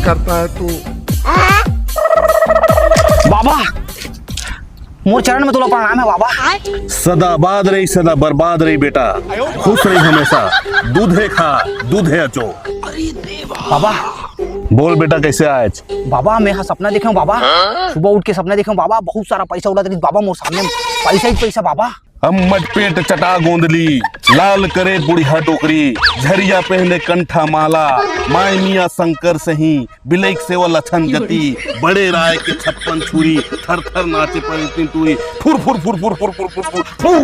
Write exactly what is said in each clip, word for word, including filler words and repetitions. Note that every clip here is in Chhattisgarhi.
करता है तू। बाबा, मोर चरण में तोला प्रणाम है बाबा। सदा आबाद रही, सदा बर्बाद रही बेटा, खुश रही हमेशा। दूधे खा, दूधे अचो। बाबा। बोल बेटा, कैसे आज? बाबा, मैं हा सपना देखे हूँ बाबा। सुबह उठ के सपना देखे हूँ बाबा, बहुत सारा पैसा उड़त रहिस बाबा मोर सामने, पैसा ही पैसा बाबा। अम्मट पेट चटा गोंदली, लाल करे बुढ़िया डोकरी, झरिया पहने कंठा माला, माय मिया शंकर सही, बिलैक सेवा लछन जती, बड़े राय के छप्पन छुरी, थर थर नाचे पर इतनी टूरी, फुर फुर फुर फुर फुर फुर फुर फुर फुर।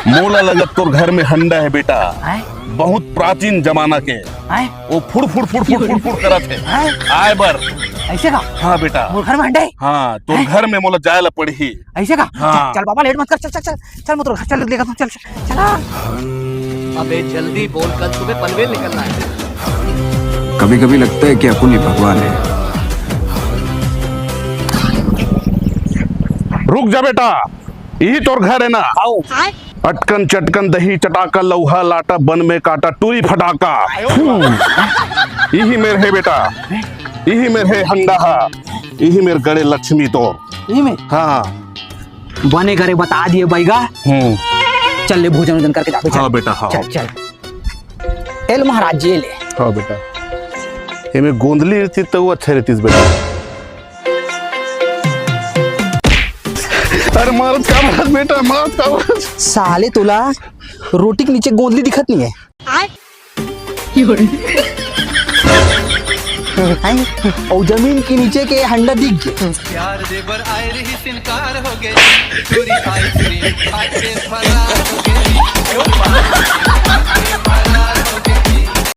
मोला लगत तोर घर में हंडा है बेटा, हैं? बहुत प्राचीन जमाना के। हैं? वो फुर फुर फुर फुर फुर फुर करत है। हैं? आए बर। ऐसे का? हाँ बेटा। मोर घर में हंडा है? हाँ, तोर हैं? घर में मोला जाए ला पड़ही। ऐसे का? हाँ। चल, चल बाबा, लेट मत कर, चल चल चल चल, मैं तोर घर चल लेगा तू, चल चल चल। अबे जल्दी बोल, कल सुबह पनवेल निकलना है। कभी कभी लगता है कि अपन ही भगवान है। रुक जा बेटा, यही तोर घर है ना? आओ। अटकन चटकन दही चटाका लौहा लाटा बन में काटा टूरी फटाका। हम्म। यही मेर है बेटा, यही मेर है हंडा हा, यही मेर गड़े लक्ष्मी तोर। यही में? हाँ। बने करे बता दिए बैगा। हम्म। चल ले भोजन वोजन करके जाबे, चल। हाँ बेटा, हाँ। चल, चल। ए ले महाराज जी, ए ले। हाँ बेटा। एमे गोंदली रहती तो वो अच्छा रहतीस बेटा। अरे मारत का बात बेटा, मारत का बात। साले तोला रोटी के नीचे गोंदली दिखत नहीं है। हैं? और जमीन के नीचे के हंडा दिख गए। प्यार दे बर आए रही इनकार हो गए। चोरी आई